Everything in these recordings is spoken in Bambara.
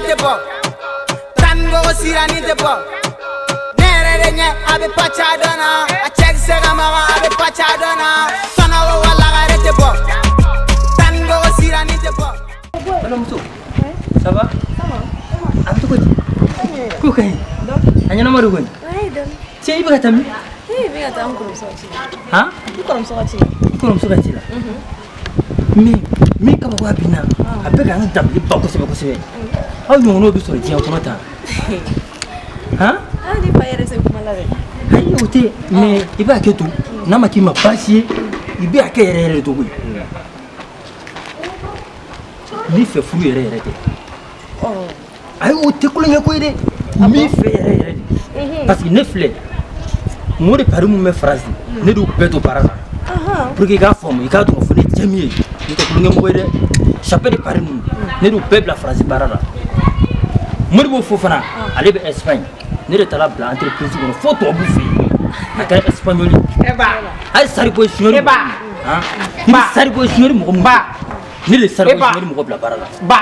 tɛ bɔ. Tan gogo siranin tɛ bɔ. Ne yɛrɛ de ɲɛ a bɛ paca dɔn na. A cɛ tɛ se ka maga a bɛ paca dɔn na. Tɔnɔ wa lagare tɛ bɔ. Tan gogo siranin tɛ bɔ. Balimamuso, ça va? A bɛ cogo di? Ko ka ɲi? A ɲɛnama don kɔni? Cɛ, i bɛ ka taa min? Eh, bɛ ka taa n kɔrɔmuso ka ci la. Han? N kɔrɔmuso ka ci la. I kɔrɔmuso ka ci la? Mais min kabakoya bɛ n na, a bɛ ka n dabali ban kosɛbɛ kosɛbɛ. Aw ɲɔgɔnnaw bɛ sɔrɔ diɲɛ kɔnɔ tan han? Ah, ne fa yɛrɛ se kuma la dɛ. Ayi, o tɛ, mais i b'a kɛ to n'a ma k'i ma baasi ye, i bɛ a kɛ yɛrɛ yɛrɛ de cogo ye. N b'i fɛ furu yɛrɛ yɛrɛ tɛ. Ayi, o tɛ kulonkɛ ko ye dɛ. N b'i fɛ yɛrɛ yɛrɛ de, parce que ne filɛ, mot de Paris mun bɛ Faransi, ne d'u bɛɛ to baara la pour que i k'a faamu, i k'a dɔn k'a fɔ ne cɛ min ye, ne tɛ kulonkɛ mɔgɔ ye dɛ. Chapelle de Paris ninnu, ne d'u bɛɛ bila Faransi baara la. Modibo Fofana, ale bɛ Espagne, ne de taara bila entreprise kɔnɔ fo tubabu fɛ yen, a kɛra espagnol ye. E ba. Hali Sariko Junior. E ba. Han, i bɛ Sariko Junior mɔgɔ mun? Ba. Ne de Sariko E ba. Junior mɔgɔ bila baara la. Ba.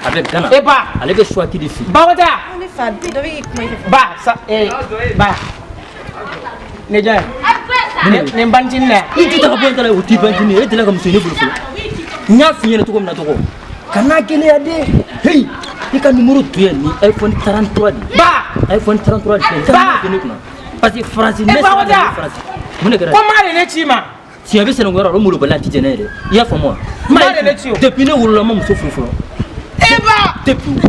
A bɛ Ghana. E ba. Ale bɛ Swahili fɛ. Bakɔta. Ne fa, bi dɔ bɛ k'i kuma i fɛ. Ba sa eh ba. Ne jɔn ye? Nin bantinin dɛ. I tɛ taga bɔ in ta la, o t'i bantinin ye. E delila ka muso ye ne bolo fɔlɔ? N y'a f'i ɲɛna cogo min na, tɔgɔ kana gɛlɛya dɛ. Hey, i ka numéro to yan, ni iPhone 33 de. Ba. iPhone 33 de filɛ nin ye. Ba. Taa ne kunna, parce que Faransi ne E sera ka Bakɔta. ne Faransi mun de kɛra? Ko maa de ne ci ma. Tiɲɛ bɛ sɛnɛkɛyɔrɔ la, o molobaliya tɛ jɛnɛ ye dɛ, i y'a faamu wa? Maa de ne ci o. Depuis ne wolola, n ma muso furu fɔlɔ. E ba. Depuis.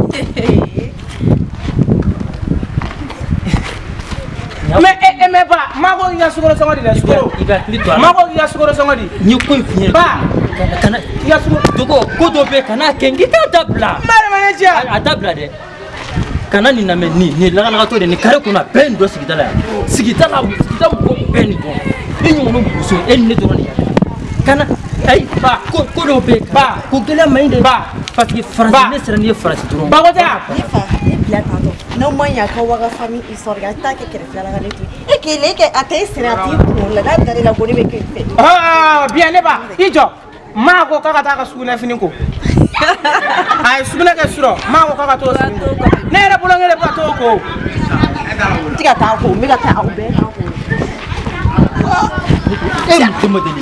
Mais e mais ba, maa ko k'i ka sukaro sɔngɔ di dɛ, sukaro. I ka hakili to a la. Maa ko k'i ka sukaro sɔngɔ di. N ye ko in f'i ɲɛna. Ba. Kana I ka sukaro. Dogo, ko dɔ bɛ yen, kana kɛ, n k'i t'a dabila. Maa de ma ne ci yan. A dabila dɛ, kana nin lamɛn. Nin lakanakatɔ de, nin kare kɔnɔ, a bɛɛ nin dɔn sigida la yan. Sigida la, sigida mɔgɔw bɛɛ nin dɔn. E ɲɔgɔnna muso, e ni ne dɔrɔn de kana. Ayi Ba. ko dɔw bɛ yen, Ba. ko gɛlɛya man ɲi dɛ. Ba. Parce que Faransi, Ba. ne sera n'i ye Faransi dɔrɔn. Bakɔta. Ne fa, ne bila tantɔ. N'aw ma ɲa k'aw ka famille histoire kɛ, a t'a kɛ kɛrɛfɛla la ka ne to yen. E kelen, e kɛ a tɛ e sɛnɛ, a t'i kunkolo la, n'a dar'e la ko ne bɛ kɛ i fɛ. Ah, bien ne ba, i jɔ. Maa ko k'a ka taa ka sugunɛ fini ko. A ye sugunɛ kɛ surɔ, maa ko k'a ka t'o fini ko. Ne yɛrɛ bolo, ne de bɛ ka t'o ko. N tɛ ka taa ko, n bɛ ka taa aw bɛɛ kan ko. E muso ma deli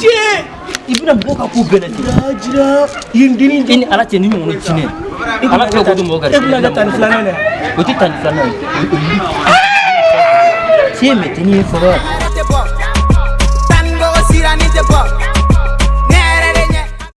i bɛna mɔgɔw ka ko bɛɛ lajɛ. Jira, yen denni. I ni Ala cɛ, ni ɲɔgɔnna jinɛ Ala tɛ ko mɔgɔ E bɛna kɛ tan ni filanan dɛ. O tɛ 12nan ye. O ye cɛ mɛtɛni ye fɔlɔ.